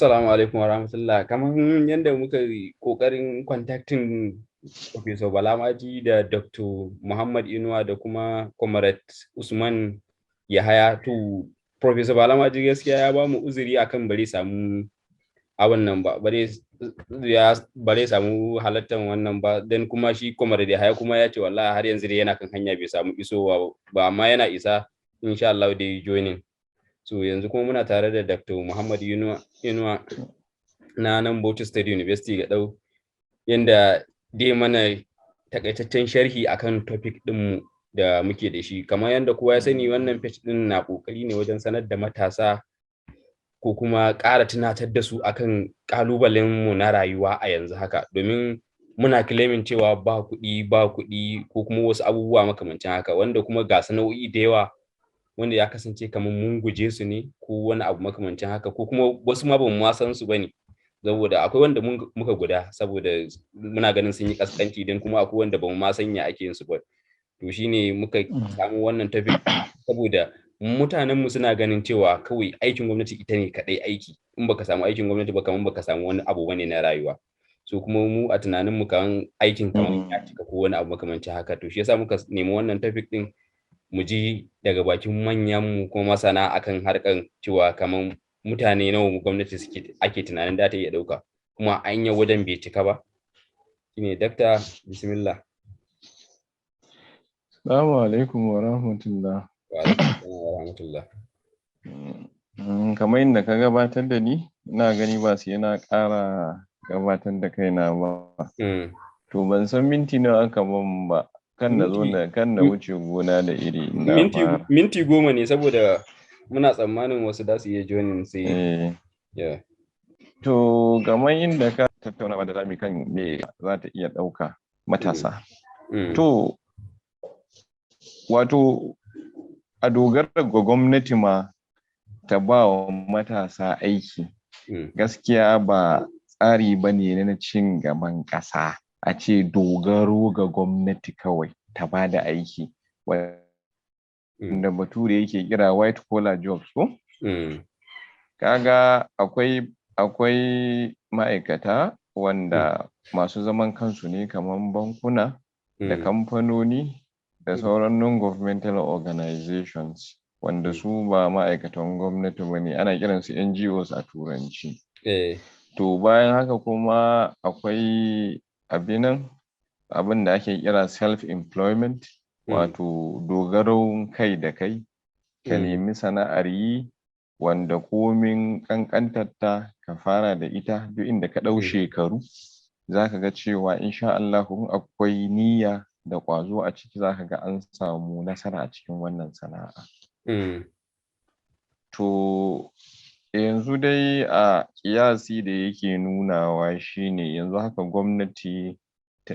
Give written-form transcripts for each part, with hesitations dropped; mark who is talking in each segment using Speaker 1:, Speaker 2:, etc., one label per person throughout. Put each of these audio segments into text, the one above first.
Speaker 1: Assalamu alaikum wa rahmatullah. Kamar yadda muka yi ƙoƙarin contacting Professor Bala Maji da Dr. Muhammad Inuwa da kuma Comrade Usman Yahaya, to Professor Bala Maji gaskiya ya ba mu uzuri akan bare samu a wannan ba, bare ya bare samu halartar wannan ba. Dan kuma shi Comrade Yahaya kuma ya ce wallahi har yanzu dai yana kan hanya, bai samu isowa ba, amma yana isa insha Allah dai joining. So yanzu kuma muna tare da Dr. Muhammad Inuwa na nan Bauchi State University Gadau, yanda dai mana takaitaccen sharhi akan topic ɗinmu da muke da shi. Kamar yadda kowa ya sani, wannan page ɗin na ƙoƙari ne wajen sanar da matasa ko kuma ƙara tunatar da su akan ƙalubalen mu na rayuwa a yanzu haka, domin muna claiming cewa ba kuɗi, ba kuɗi, ko kuma wasu abubuwa makamancin haka, wanda kuma ga sana'o'i da yawa wanda ya kasance kamar mun guje su ne ko wani abu makamancin haka, ko kuma wasu ma bamu ma san su bane, saboda akwai wanda muka guda saboda muna ganin sun yi kaskanci din, kuma akwai wanda bamu ma san ya ake yin su ba. To shine muka samu wannan topic, saboda mutanen mu suna ganin cewa kawai aikin gwamnati ita ne kadai aiki, in baka samu aikin gwamnati ba kamar baka samu wani abu bane na rayuwa. So kuma mu a tunanin mu kaman aikin kamar ya cika ko wani abu makamancin haka. To shi yasa muka nemi wannan topic din, mu ji daga bakin manyan mu kuma masana akan harkan cewa kaman mutane nawa gwamnati suke ake tunanin da ta iya dauka, kuma anya wajen bai cika ba. Shine dakta, bismillah.
Speaker 2: Assalamu alaikum wa rahmatullah.
Speaker 1: Wa alaikum assalam wa rahmatullah.
Speaker 2: Kamar yadda ka gabatar da ni, ina gani ba sai na ƙara gabatar da kaina ba. To ban san minti nawa aka ban ba, kan na zo na kan na wuce gona da iri na
Speaker 1: Minti
Speaker 2: fara.
Speaker 1: Minti 10 ne, saboda muna tsammanin wasu za su iya joining sai yeah.
Speaker 2: To kamar inda ka tattaunawa da zamu kan me za ta iya ɗauka matasa. To wato a dogara ga gwamnati ma ta ba wa matasa aiki, gaskiya ba tsari ba ne na cin gaban ƙasa a ce dogaro ga gwamnati kawai ta ba da aiki, wanda bature yake kira white collar jobs ko? Kaga akwai ma'aikata wanda masu zaman kansu ne, kamar bankuna da kamfanoni da sauran non-governmental organizations, wanda su ba ma'aikatan gwamnati ba ne, ana kiransu NGOs a turanci. To bayan haka kuma akwai abinan abin da ake kira self-employment, wato dogaron kai da kai, ka nemi sana'ar yi wanda komin ƙanƙantarta ka fara da ita, duk inda ka ɗau shekaru zaka ga cewa insha Allahu in akwai niyya da ƙwazo a ciki, zaka ga an samu nasara a cikin wannan sana'a. To yanzu dai a ƙiyasi da yake nunawa shine yanzu haka gwamnati,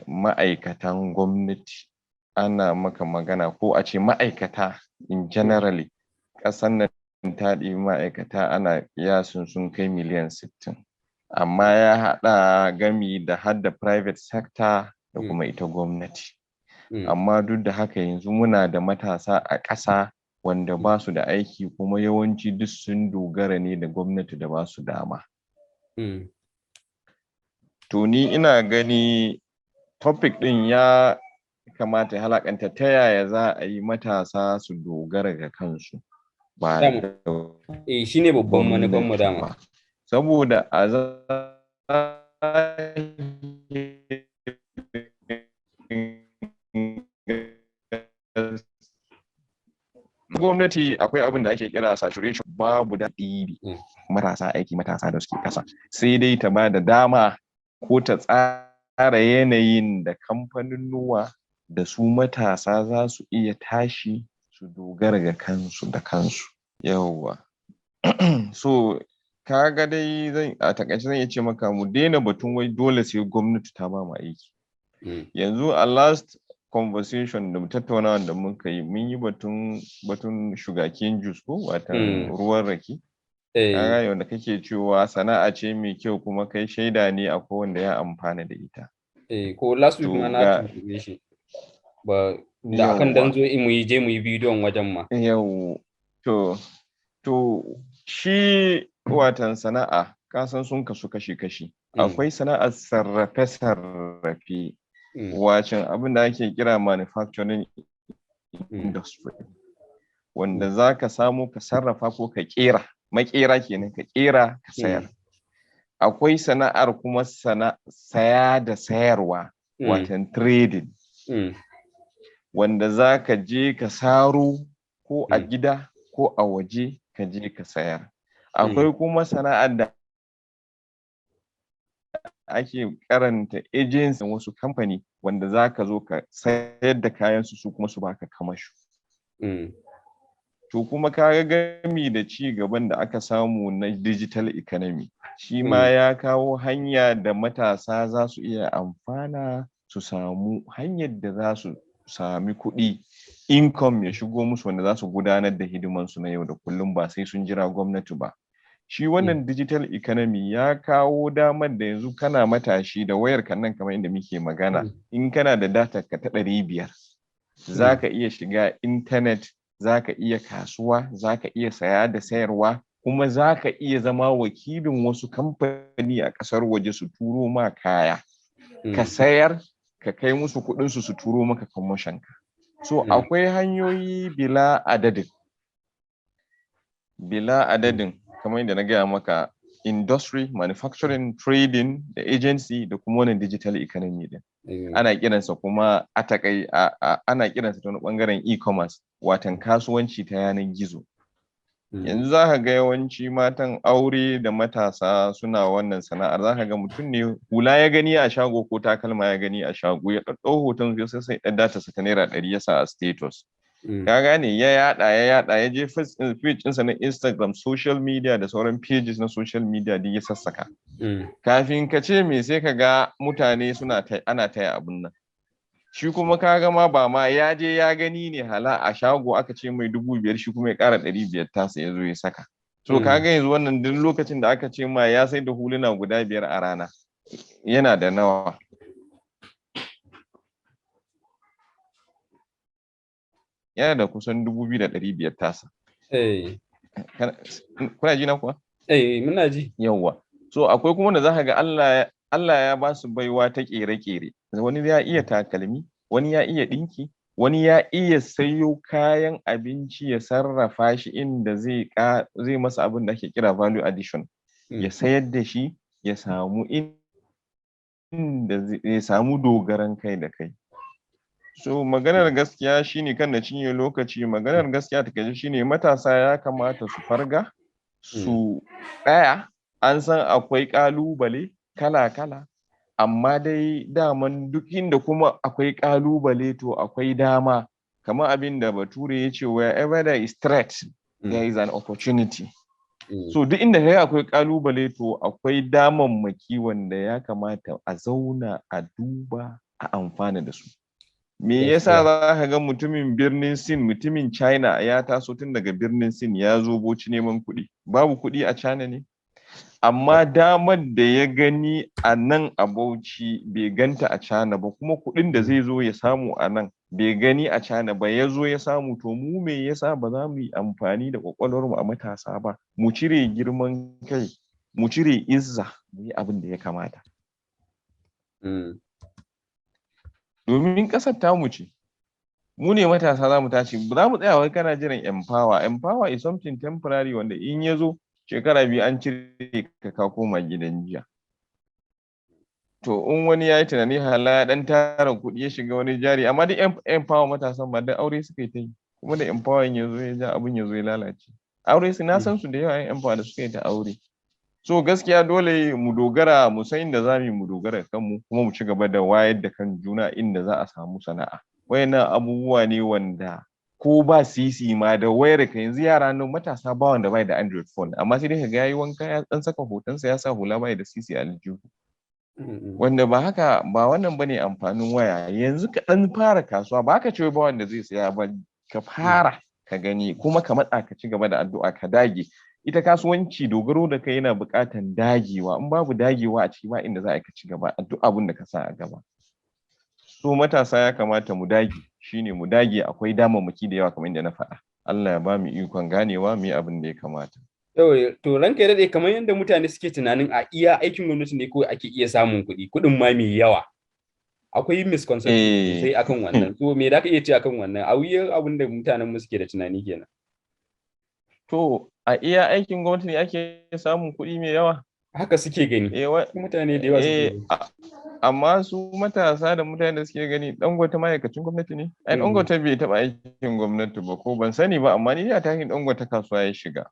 Speaker 2: ma'aikatan gwamnati, ana maka magana ko a ce ma'aikata in generally, ƙasar nan ta ɗibi ma'aikata ana ƙiyasin sun kai miliyan 60, amma ya haɗa gami da har da private sector da kuma ita gwamnati. Amma duk da haka yanzu muna da matasa a ƙasa wanda basu da aiki, kuma yawanci duk sun dogara ne da gwamnati da basu dama. To ni ina gani topic ɗin ya kamata ya alaƙanta ta yaya za a yi matasa su dogara ga kansu ba
Speaker 1: Dama
Speaker 2: da
Speaker 1: eh, shine babban manufan mu
Speaker 2: gwamnati
Speaker 1: dama.
Speaker 2: ba, saboda a zahirin gwamnati akwai abin da ake kira saturation, babu da ɗibi marasa aiki, matasa da suke ƙasa, sai dai ta ba da dama ko ta tsara yanayin da kamfaninnuwa da su matasa za su iya tashi su dogara ga kansu da kansu. Yawwa, so kaga dai zan a taƙaice zan iya ce maka mu daina batun wai dole sai gwamnati ta bamu aiki. Yanzu a last conversation da tattaunawan da muka yi, mun yi batun sugarcane juice ko watan ruwan rake. Ka gane, wanda kake cewa sana'a ce mai kyau, kuma kai shaida ne akwai wanda ya amfana da ita.
Speaker 1: Eh, ko last week
Speaker 2: To
Speaker 1: ma na
Speaker 2: ga
Speaker 1: tuntuɓe shi ba da akan dan zo mu yi je mu yi bidiyon wajen ma.
Speaker 2: Yau to shi watan sana'a kasan sun kasu kashi-kashi. Akwai sana'ar sarrafe-sarrafe, wacin abin da ake kira manufacturing industry, wanda za ka samu ka sarrafa ko ka kera, makera kenan, ka kera ka sayar. Akwai sana'ar kuma saya da sayarwa, watan trading, wanda za ka je ka saro ko a gida ko a waje ka je ka sayar. Akwai kuma sana'ar da ake karanta agency, wasu kamfani wanda za ka zo ka sayar da kayan su, su kuma su baka kamasho. To kuma ka ga gami da ci gaban da aka samu na digital economy, shi ma ya kawo hanya da matasa za su iya amfana su samu hanyar da za su sami kuɗi, income ya shigo musu, wanda za su gudanar da hidimansu na yau da kullum ba sai sun jira gwamnati ba. Shi wannan digital economy ya kawo damar da yanzu kana matashi da wayar kan nan, kamar inda muke magana, in kana da data ka ta 500, za ka iya shiga internet, za ka iya kasuwa, za ka iya saya da sayarwa, kuma za ka iya zama wakilin wasu kamfani a ƙasar waje su turo ma kaya, ka sayar, ka kai musu kuɗinsu, su turo maka commission ka. So akwai hanyoyi bila adadin, bila adadin. Kamar yadda na gaya maka, industry, manufacturing, trading da agency da kuma wannan digital economy din, ana kiransa kuma a takai ana kiransa ta wani bangaren e-commerce, watan kasuwanci ta yanar gizo. Yanzu za ka ga yawanci matan aure da matasa suna wannan sana'ar. Za ka ga mutum ne hula ya gani a shago ko takalma ya gani a shago, ya ɗaɗɗau hoton, sai sai ɗan data sa ta ₦100 ya sa a status. Ka gane, ya yada, ya yada, ya je page ɗinsa na Instagram, social media da sauran pages na social media duk ya sassaka. Kafin ka ce me, sai ka ga mutane suna ana taya abun nan. Shi kuma ka ga ma ba ma ya je ya gani ne, hala a shago aka ce mai 5,000, shi kuma ya ƙara 500 tasa ya zo ya saka. So ka ga yanzu wannan duk lokacin da aka ce ma ya sai da huluna guda 5 a rana, yana da nawa? Yana da kusan 2,500 tasa. Kuna ji na kuwa?
Speaker 1: Eh, muna ji.
Speaker 2: Yawwa. So akwai kuma da zaka ga Allah ya ba su baiwa ta kere-kere. Wani ya iya takalmi, wani ya iya ɗinki, wani ya iya sayo kayan abinci ya sarrafa shi inda zai masa abin da ake kira value addition. Ya sayar da shi, ya samu inda zai samu dogaran kai da kai. So maganar gaskiya shine, kan na cinye lokaci, maganar gaskiya ta kaji shine matasa ya kamata su farga, su ɗaya, an san akwai ƙalubale kala-kala, amma dai daman duk inda kuma akwai ƙalubale to akwai dama. Kamar abin da Bature ya ce, "Wherever there is threat, there is an opportunity." So duk inda kai akwai ƙalubale to akwai damammaki wanda ya kamata a zauna a duba a amfana da su. Me yasa za ka ga mutumin birnin Sin, mutumin China ya taso tun daga birnin Sin ya zo Bauchi neman kuɗi? Babu kuɗi a China ne? Amma damar da ya gani a nan a Bauchi bai ganta a China ba, kuma kuɗin da zai zo ya samu a nan bai gani a China ba, ya zo ya samu. To mu me yasa ba za mu yi amfani da kwakwalwarmu a matasa ba? Mu cire girman kai, mu cire izza, mu yi abin da ya kamata. Domin ƙasar tamu ce, mu ne matasa za mu tashi, ba za mu tsaya wai kana jiran N-Power. N-Power is something temporary wanda in ya zo shekara 2 an cire ka, ka koma gidan jiya. To in wani ya yi tunani, hala ya ɗan tara kuɗi ya shiga wani jari, amma duk N-Power matasan ba duk aure suka yi ta yi, kuma da N-Power ya zo ya ja abin ya zo ya lalace. Aure su na san su da yawa yan N-Power da suka yi ta aure. So gaskiya dole mu dogara, mu san inda za mu yi mu dogara kanmu, kuma mu ci gaba da wayar da kan juna inda za a samu sana'a. Wayannan abubuwa ne wanda ko ba sisi ma da wayar ka, yanzu yara nan matasa ba wanda bai da Android phone, amma sai dai ka ga yayi wanka ya dan saka hotonsa ya sa hula, bai da sisi a aljihu. Wanda ba haka ba, wannan bane amfanin waya. Yanzu ka dan fara kasuwa, ba ka ce ba wanda zai saya ba, ka fara ka gani, kuma ka matsa ka ci gaba da addu'a, ka dage. Ita kasuwanci dogaro da kai yana buƙatan dagewa. In babu dagewa a ciki, ba inda za a ka ci gaba a duk abin da ka sa a gaba. So matasa ya kamata mu dage, shine mu dage, akwai damammaki da yawa kamar yadda na faɗa. Allah ya ba mu ikon ganewa mu yi abin da ya kamata.
Speaker 1: To ranka ya daɗe, kamar yadda mutane suke tunanin a iya aikin gwamnati ne ko ake iya samun kuɗi, kuɗin ma mai yawa. Akwai misconception sosai akan wannan. So me da ka iya ce akan wannan? A wuyan abin da mutanen mu suke da tunani kenan.
Speaker 2: To a iya aikin gwamnati ne ake samun kuɗi mai yawa?
Speaker 1: Haka suke gani. Mutane da yawa suke gani.
Speaker 2: Amma su matasa da mutane da suke gani, Dangote ma'aikacin gwamnati ne? Ai Dangote bai taɓa aikin gwamnati ba, ko ban sani ba, amma ni a tarihin Dangote kasuwa ya shiga.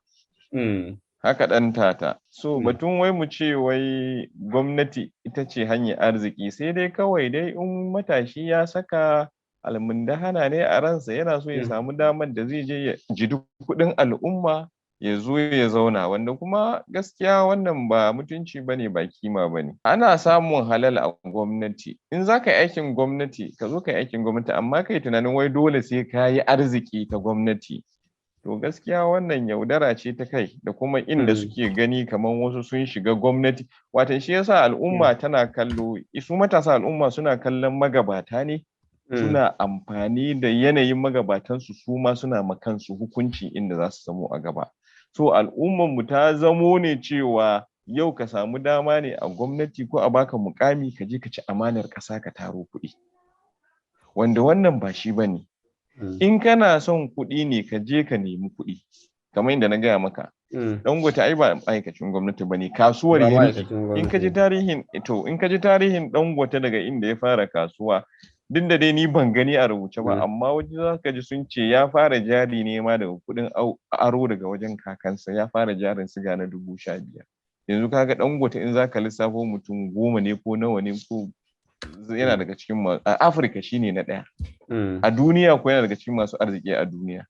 Speaker 2: Haka ɗan tata. So batun wai mu ce wai gwamnati ita ce hanyar arziki, sai dai kawai dai in matashi ya saka almundahana ne a ransa, yana so ya samu damar da zai je ya ji duk kuɗin al'umma ya zo ya zauna, wanda kuma gaskiya wannan ba mutunci bane, ba kima bane. Ana samun halal a gwamnati. In za ka yi aikin gwamnati, ka zo ka yi aikin gwamnati, amma kai tunanin wai dole sai ka yi arziki ta gwamnati, to gaskiya wannan yaudara ce ta kai, da kuma inda suke gani kamar wasu sun shiga gwamnati. Watan shi yasa al'umma tana kallo, su matasa al'umma suna kallon magabata ne, suna amfani da yanayin magabatansu, su ma suna ma kansu hukunci inda za su zamo a gaba. So al'ummar mu ta zamo ne cewa yau ka samu dama ne a gwamnati ko a baka mukami, ka je ka ci amanar ƙasa ka taro kuɗi, wanda wannan ba shi bane. In kana son kuɗi ne, ka je ka nemi kuɗi. Kamar yadda na gaya maka, Dangote ai ba ma'aikacin gwamnati ba ne, kasuwar
Speaker 1: Ba
Speaker 2: ya rike.
Speaker 1: ma'aikacin gwamnati.
Speaker 2: In ka ji tarihin Dangote daga inda ya fara kasuwa, duk da dai ni ban gani a rubuce ba, amma waje za ka ji sun ce ya fara jari ne ma daga kuɗin aro daga wajen kakansa, ya fara jarin siga na 15,000. Yanzu kaga Dangote, in za ka lissafo mutum 10 ne ko nawa ne, ko yana daga cikin a Afirka shine na ɗaya. A duniya ko yana daga cikin masu arziki a duniya.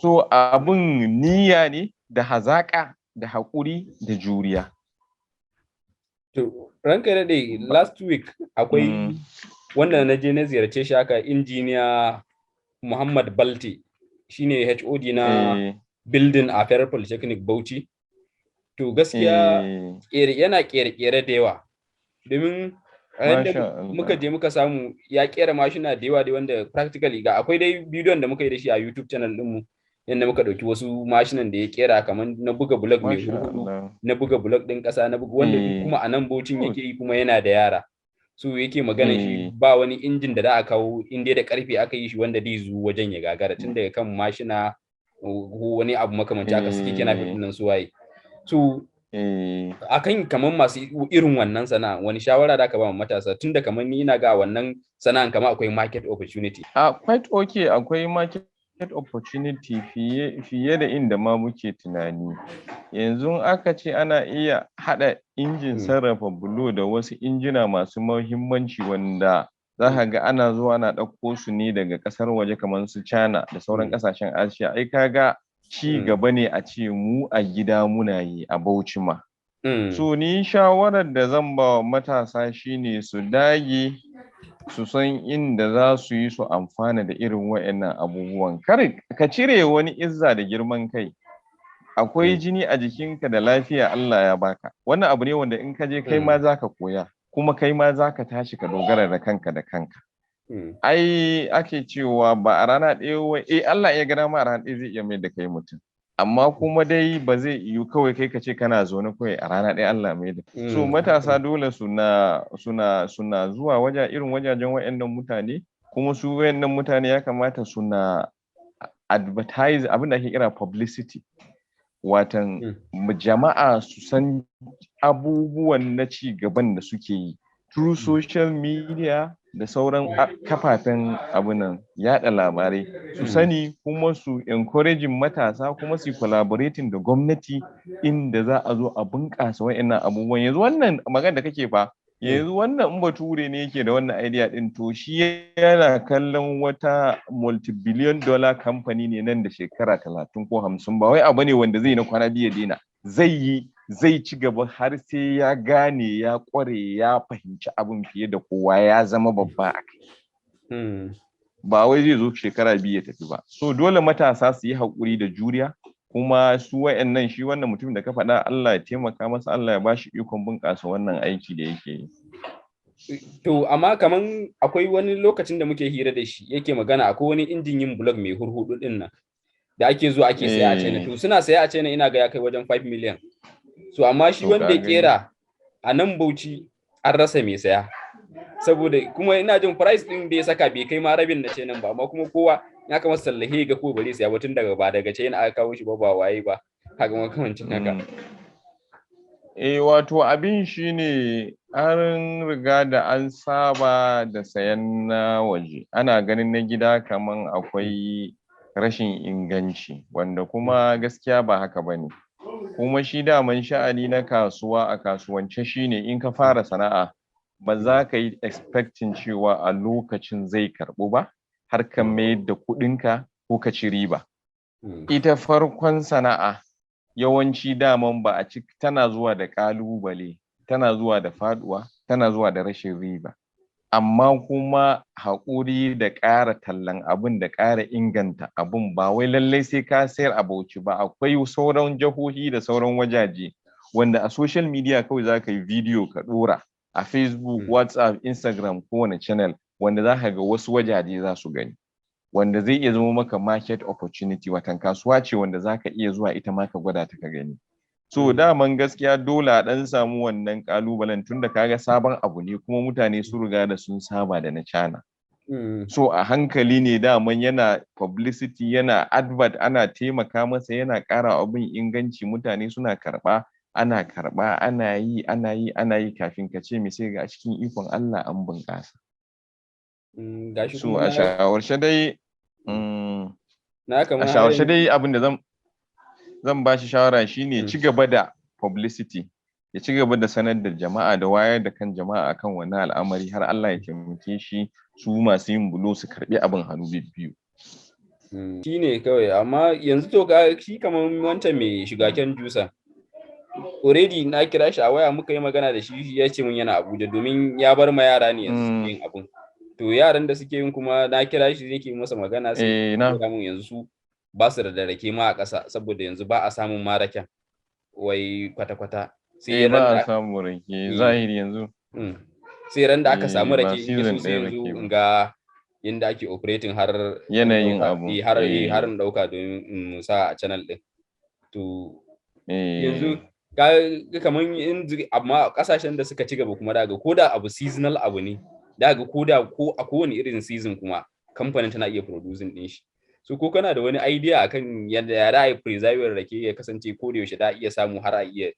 Speaker 2: So abun niyya ne da hazaƙa da haƙuri da juriya.
Speaker 1: To ranka ya daɗe, last week akwai wanda na je na ziyarce shi haka, Injiniya Muhammad Balte, shine HOD na building a Federal Polytechnic Bauchi. To gaskiya yana kere-kere da yawa. Domin a yadda
Speaker 2: Masha Allah.
Speaker 1: muka je muka samu ya kera mashina da yawa dai, wanda practically ga akwai dai bidiyon da muka yi da shi a YouTube channel ɗinmu, yadda muka ɗauki wasu mashinan da ya kera, kamar na buga block mai
Speaker 2: Masha
Speaker 1: hurhudu,
Speaker 2: Allah.
Speaker 1: na buga block ɗin ƙasa, na buga wanda duk kuma a nan Bauchin yake yi, kuma yana da yara. So yake magana shi ba wani injin da za a kawo, in dai da karfe aka yi shi, wanda zai zo wajen ya gagara, tun daga kan mashina ko wani abu makamanci haka suke kina nan su waye. So akan kamar masu irin wannan sana'a, wani shawara da ka ba matasa, tunda kamar ni ina ga wannan sana'an kamar akwai market opportunity?
Speaker 2: A quite okay, akwai market opportunity fiye da inda ma muke tunani. Yanzu aka ce ana iya haɗa injin sarrafa bulo da wasu injina masu muhimmanci wanda za ka ga ana zuwa ana ɗauko su ne daga ƙasar waje, kamar su China da sauran ƙasashen Asiya. Ai ka ga ci gaba ne a ce mu a gida muna yi a Bauchi ma. So ni shawarar da zan ba wa matasa shine su dage, su san inda za su yi su amfana da irin wa'annan abubuwan. Kar ka cire wani izza da girman kai. Akwai jini a jikinka da lafiya Allah ya baka. Wannan abu ne wanda in ka je kai ma za ka koya, kuma kai ma za ka tashi ka dogara da kanka da kanka. Ai ake cewa ba a rana ɗaya wai, Allah ya ga dama a rana ɗaya zai iya mai da kai mutum. Amma kuma dai ba zai yiwu kawai kai ka ce kana zaune kawai a rana ɗaya Allah mai da. So matasa dole suna zuwa waja irin wajajen wa'annan mutane, kuma su wa'annan mutane ya kamata suna advertise, abin da ake kira publicity. Watan jama'a su san abubuwan na ci gaban da suke yi through social media da sauran kafafen abunan yada labarai, su sani kuma su encouraging matasa, kuma su collaborating da gwamnati inda za a zo a bunƙasa wa'annan abubuwan. Yanzu wannan magana da kake fa, yanzu wannan in bature ne yake da wannan idea din, to shi yana kallon wata multi-billion dollar company ne nan da shekara 30 ko 50. Ba wai abu ne wanda zai na kwana 2 ya daina, zai yi, zai ci gaba har sai ya gane, ya kware, ya fahimci abin fiye da kowa, ya zama babba a kai. Ba wai zai zo shekara 2 ya tafi ba. So dole matasa su yi haƙuri da juriya, kuma su wa'annan, shi wannan mutum da ka faɗa, Allah ya taimaka masa, Allah ya bashi ikon bunƙasa wannan aiki da yake yi.
Speaker 1: To amma kaman akwai wani lokacin da muke hira da shi, yake magana akwai wani injin yin block mai hurhudu din nan. Da ake zuwa ake saya a China. To, suna saya a China, ina ga ya kai wajen 5 million. So amma shi wanda ya kera a nan Bauchi, an rasa mai saya, saboda kuma ina jin price din da ya saka bai kai ma rabin na China ba. Amma kuma kowa ya kama sallahe ga ko bare saya ba, tun daga ba daga China aka kawo shi ba, ba waye ba, haka makamancin haka.
Speaker 2: Eh, wato abin shine an riga da an saba da sayan na waje, ana ganin na gida kaman akwai rashin inganci, wanda kuma gaskiya ba haka bane. Kuma shi daman sha'ani na kasuwa, a kasuwance shine in ka fara sana'a, ba za ka yi expecting cewa a lokacin zai karɓu ba har ka mayar da kuɗinka ko ka ci riba. Ita farkon sana'a yawanci daman ba a ci, tana zuwa da ƙalubale, tana zuwa da faɗuwa, tana zuwa da rashin riba. Amma kuma haƙuri da ƙara tallan abun da ƙara inganta abun, ba wai lallai sai ka sayar a Bauchi ba, akwai sauran jihohi da sauran wajaje wanda a social media kawai za ka yi video ka ɗora a Facebook, WhatsApp, Instagram, kowane channel, wanda za ka ga wasu wajaje za su gani, wanda zai iya zama maka market opportunity, watan kasuwa ce wanda za ka iya zuwa ita ma ka gwada ta ka gani. So daman gaskiya dole a ɗan samu wannan ƙalubalen, tunda kaga sabon abu ne, kuma mutane sun riga da sun saba da na China. So a hankali ne daman yana publicity, yana advert, ana taimaka masa, yana ƙara abin inganci, mutane suna karɓa, ana karɓa, ana yi, ana yi, ana yi, kafin ka ce me sai ga a cikin ikon Allah an bunƙasa.
Speaker 1: Gashi
Speaker 2: So a shawarce dai
Speaker 1: na kamar
Speaker 2: a shawarce dai, abin da zan ba shi shawara shine ci gaba da publicity, ya ci gaba da sanar da jama'a da wayar da kan jama'a akan wannan al'amari, har Allah ya taimake shi su masu yin bulo su karbi abin hannu biyu.
Speaker 1: Shi ne kawai. Amma yanzu to ga shi kamar wancan mai sugarcane juicer, already na kira shi a waya, muka yi magana da shi, ya ce mun yana Abuja, domin ya bar ma yara ne yanzu suke yin abun. To yaran da suke yin kuma, na kira shi yake masa magana, sai
Speaker 2: na
Speaker 1: mun yanzu su ba su da rake ma a ƙasa, saboda yanzu ba a samun ma raken wai kwata-kwata.
Speaker 2: Sai ba a samun rake zahiri yanzu.
Speaker 1: Sai ran da aka samu rake in so, sai yanzu in ga yanda ake operating har
Speaker 2: yanayin abu.
Speaker 1: Har in dauka domin in sa a channel din. To yanzu ga kaman in amma kasashen da suka ci gaba kuma, daga ko da abu seasonal abu ne, daga ko da ko a kowane irin season kuma kamfanin tana iya producing din shi. So ko kana da wani idea akan yadda ya ra'ayi preserve rake ya kasance ko da yaushe da iya samu, har a iya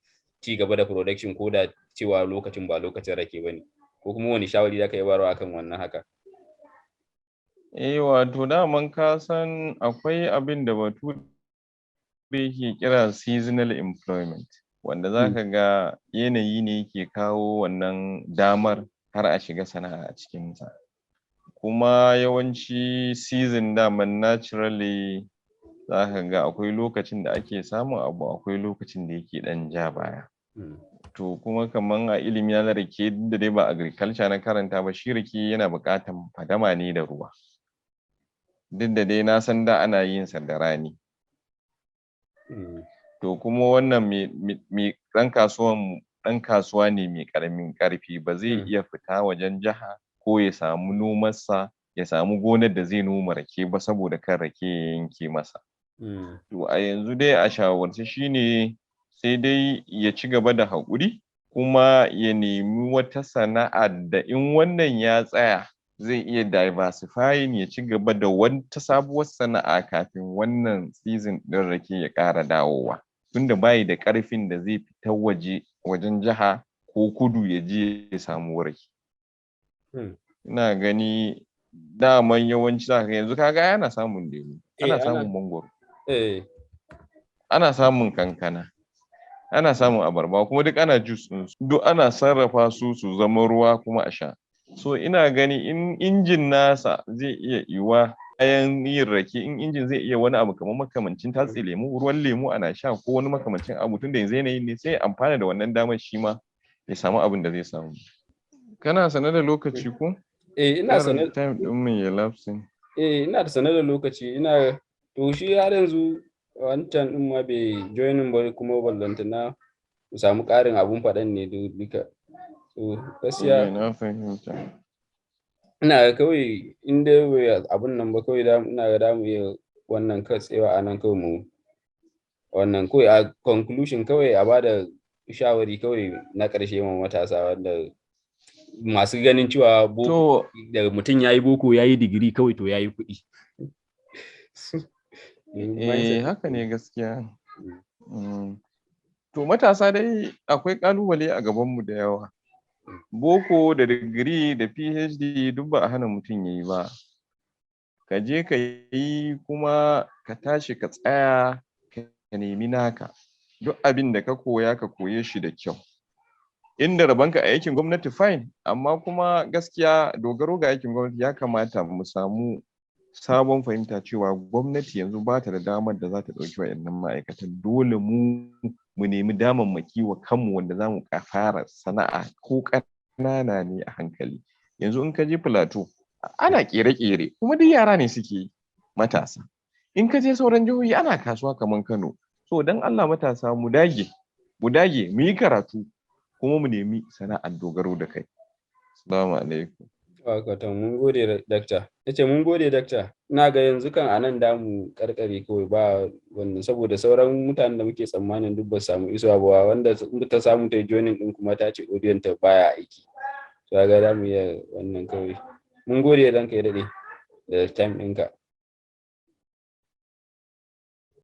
Speaker 1: ci gaba da production ko da cewa lokacin ba lokacin rake bane, ko kuma wani shawari da ka yi bayarwa akan wannan haka?
Speaker 2: Eh, wato daman ka san akwai abin da bature yake kira seasonal employment, wanda za ka ga yanayi ne yake kawo wannan damar har a shiga sana'a a cikinsa. Kuma yawanci season daman naturally za ka ga akwai lokacin da ake samun abu, akwai lokacin da yake ɗan ja baya. To kuma kaman a ilimi na rake, duk da dai ba agriculture na karanta ba, shi rake yana buƙatan fadama ne da ruwa, duk da dai na san da ana yin sa da rani. To kuma wannan mai ɗan kasuwan, ɗan kasuwa ne mai ƙaramin ƙarfi, ba zai iya fita wajen jiha ko ya samu nomarsa, ya samu gonar da zai noma rake ba, saboda kar rake ya yanke masa. To a yanzu dai a shawarce shine sai dai ya ci gaba da haƙuri, kuma ya nemi wata sana'a da in wannan ya tsaya zai iya diversifying, ya ci gaba da wata sabuwar sana'a kafin wannan season ɗin rake ya ƙara dawowa, tunda bayi da ƙarfin da zai fita waje, wajen jiha ko kudu, ya je ya samu rake. Ina gani daman yawanci zaka ga yanzu, kaga ana samun lemu, ana samun mangwaro, ana samun kankana, ana samun abarba, kuma duk ana juice ɗinsu, duk ana sarrafa su su zama ruwa kuma a sha. So ina gani in injin nasa zai iya yiwuwa bayan yin rake, in injin zai iya wani abu kamar makamancin tatse lemu, ruwan lemu ana sha, ko wani makamancin abu, tunda yanzu yanayin ne, sai ya amfana da wannan damar, shi ma ya samu abin da zai samu. Kana sane da lokaci ko?
Speaker 1: Eh, ina sane.
Speaker 2: Time ɗin mu ya lapsing.
Speaker 1: Eh, ina da sane da lokaci. Ina to shi har yanzu wancan ɗin ma bai joining ba kuma, ballantana mu samu ƙarin abun faɗan ne duka. So gaskiya
Speaker 2: Eh, na fahimta.
Speaker 1: Ina ga kawai in dai bai abun nan ba, kawai ina ga da mu iya wannan katsewa a nan kawai, mu wannan kawai a conclusion, kawai a bada shawari kawai na ƙarshe ma matasa wanda masu ganin cewa boko, da mutum ya yi boko, ya yi digiri kawai, to ya yi kuɗi.
Speaker 2: Eh, haka ne gaskiya. To, matasa dai, akwai ƙalubale a gabanmu da yawa. Boko da digiri da PhD duk ba a hana mutum ya yi ba. Ka je ka yi, kuma ka tashi ka tsaya ka nemi naka. Duk abin da ka koya, ka koye shi da kyau. Inda rabonka a aikin gwamnati, fine, amma kuma gaskiya dogaro ga aikin gwamnati, ya kamata mu samu sabon fahimta cewa gwamnati yanzu ba ta da damar da za ta ɗauki wa'innan ma'aikatan. Dole mu mu nemi damammaki wa kanmu wanda za mu fara sana'a, ko ƙanana ne, a hankali. Yanzu in ka je Plateau, ana ƙere-ƙere, kuma duk yara ne suke yi, matasa. In ka je sauran jihohi, ana kasuwa kamar Kano. So don Allah matasa, mu dage, mu dage mu yi karatu, kuma mu nemi sana'ar dogaro da kai. Assalamu alaikum.
Speaker 1: Wato mun gode, dakta. Nace mun gode, dakta. Ina ga yanzu kan anan da mu karkare kawai, ba wannan, saboda sauran mutanen da muke tsammanin duk ba samu isuwa ba. Wanda ta samu ta joining din kuma ta ce audio ta baya aiki. To ga da mu iya wannan kawai. Mun gode, ranka ya dade, da time ɗinka.